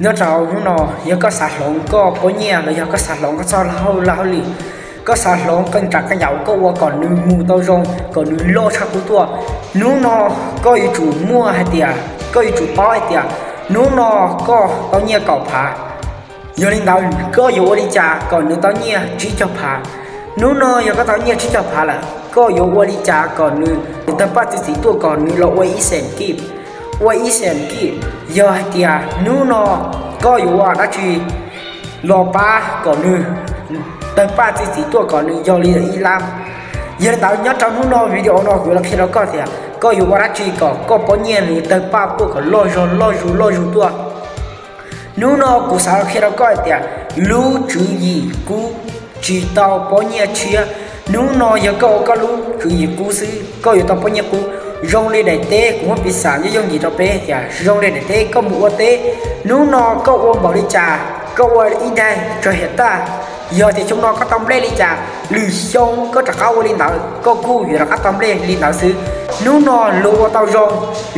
Nyob rau hnub no, yog koj xav hloov koj pob nyiaj los yog koj xav hloov koj txoj laj hauj lwm, koj xav hloov qee tsav qee yam uas koj ua kom nws mus tau zoo, kom nws loj tshaj qub tuaj, hnub no koj yuav tsum muaj hais tias, koj yuav tsum paub hais tias hnub no koj tau nyiaj kaum phav. Yog li ntawd koj yuav ua li cas kom nws tau nyiaj tsib caug phav? Hnub no yog koj tau nyiaj tsib caug phav lawm, koj yuav ua li cas kom nws tawg paj txi txiv tuaj kom nws los ua ib xees kib? Ua ib xees kib, yog hais tias hnub no koj yuav ua dab tsi los pab kom nws tawg paj txi txiv tuaj kom nws yog li ib lab? Yog li ntawd nyob rau hnub no video no kuv yuav los qhia rau koj tias koj yuav ua dab tsi kom koj pob nyiaj nws tawg paj tuaj kom loj zog loj zog loj zog tuaj. Hnub no kuv xav los qhia rau koj hais tias lub tswv yim kub tsis tau pob nyiaj tshiab. Hnub no yog koj ua koj lub tswv yim kub xwb koj yuav tau pob nyiaj kub. Zoo li daim teb, kuv muab piv xam yooj yooj yim rau peb tias zoo li daim teb, koj mus ua teb, hnub no koj ua npaum li cas koj ua ib daig tso hiam tag, yog tias xyoo no koj tau nplej li cas, lwm xyoo koj rov qab ua li ntawd koj kuj yuav rov qab tau nplej li ntawd xwb. Hnub no luag ua tau zoo,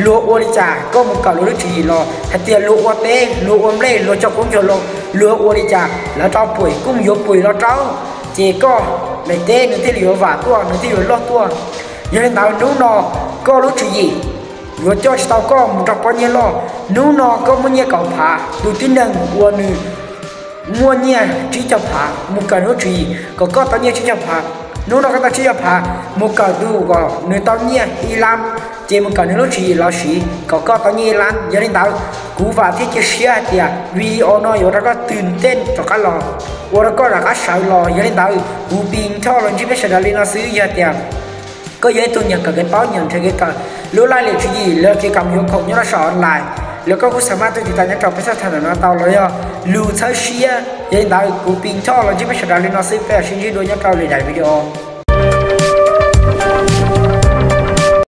luag ua li cas koj mus kawm luag lub tswv yim los, hais tias luag ua teb, luag ua nplej, luag coj koob coj loo, luag ua li cas lawv rov pum kuj mus yuav pum los rau, ces koj daim teb nws thiaj li yuav vam tuaj, nws thiaj yuav loj tuaj. Yog li ntawd hnub no koj lub tswv yim yuav coj tsis tau koj mus rau pob nyiaj loj. Hnub no koj muaj nyiaj kaum phav, tus tib neeg uas nws muaj nyiaj tsib caug phav mus kawm nws lub tswv yim kom koj tau nyiaj tsib caug phav. Hnub no koj tau tsib caug phav, mus kawm tus kom nws tau nyiaj ib lab, ces mus kawm nws lub tswv yim los siv kom koj tau nyiaj ib lab. Yog li ntawd, kuv vam thiab cia siab hais tias video no yuav ua rau koj twg ntej rov qab los, ua rau koj rov qab sawv los. Yog li ntawd, kuv Pis Thoj los ntsib peb sawv daws li no xwb. Yog tias koj yog ib tug nyiam kawm kev paub, nyiam nrhiav kev kawm lub laj lim tswv yim los kev kawm yuav khoom nyob rau saum online, los koj kuj xa maj tuaj tiv tas nyob rau peb txoj tha ntawm no tau los yog lus txhawb siab. Yog li ntawd, kuv Pis Thoj los ntsib peb sawv daws li no xwb, peb mam sib ntsib dua nyob rau lwm daim video.